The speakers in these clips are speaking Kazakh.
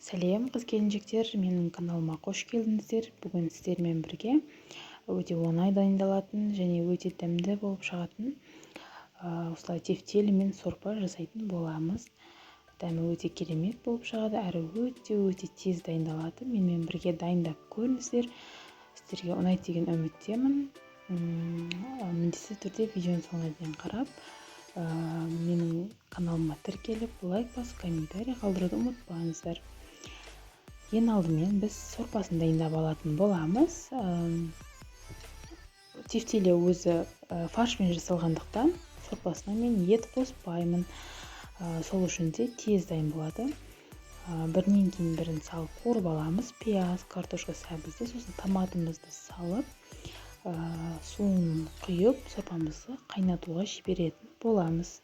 Сәлем, қыз келіншектер, менің каналыма қош келдіңіздер. Бүгін сіздермен бірге өте оңай дайындалатын және өте дәмді болып шығатын осылай тефтели мен сорпа жасайтын боламыз. Дәмі өте керемет болып шығады, әрі өте-өте тез дайындалады. Менімен бірге дайындап көріңіздер. Сіздерге ұнайды деген үміттемін. Міндетті түрде видеоның соңына дейін қарап, менің каналыма тіркеліп, лайк басып, комментарий қалдыруды ұмытпаңыздар. Ең алдымен біз сорпасын дайындап алатын боламыз. Тефтели өзі фаршпен жасалғандықтан сорпасына мен ет қоспаймын. Сол үшін де тез дайын болады. Бірінен кейін бірін салып қуырып аламыз. Пияз, картошка, сәбізді, сосын томатымызды салып, суын құйып, сорпамызды қайнатуға жіберетін боламыз.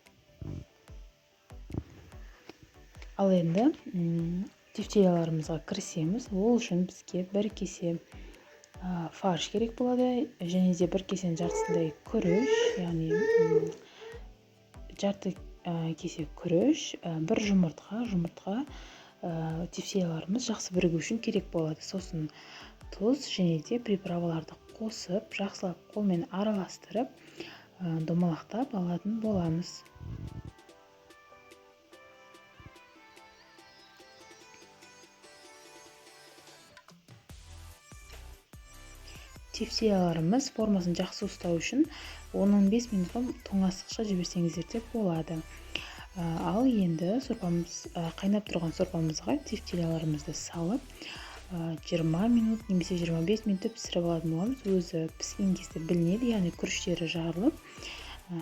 Ал енді тефтеляларымызға кірісеміз. Ол үшін бізге бір кесе фарш керек болады, және де бір кесенің жартысындай күріш, яғни жарты кесе күріш, бір жұмыртқа. Жұмыртқа тефтеляларымыз жақсы бірігу үшін керек болады. Сосын тұз және де приправаларды қосып, жақсылап қолмен араластырып, домалақтап алатын боламыз. Тефтеляларымыз формасын жақсы ұстау үшін 10-15 минутқа тоңазытқышқа жіберсеңіздер де болады. Ал енді сорпамыз, қайнап тұрған сорпамызға тефтеляларымызды салып, 20 минут немесе 25 минут пісіріп алатын боламыз. Өзі піскен кезде білінеді, яғни күріштері жарылып,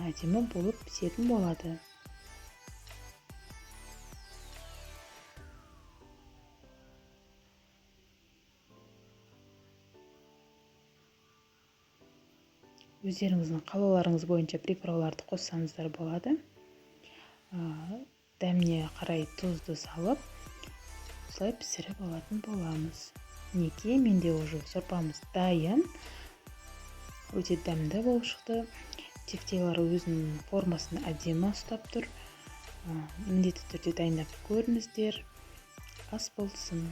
әдемі болып пісетін болады. Өздеріңіздің қалауларыңыз бойынша приправаларды қоссаңыздар болады. Дәміне қарай тұзды салып, осылай пісіріп алатын боламыз. Мінекей, менде уже сорпамыз дайын. Өте дәмді болып шықты. Тефтелер өзінің формасын әдемі ұстап тұр. Міндетті түрде дайындап көріңіздер. Ас болсын.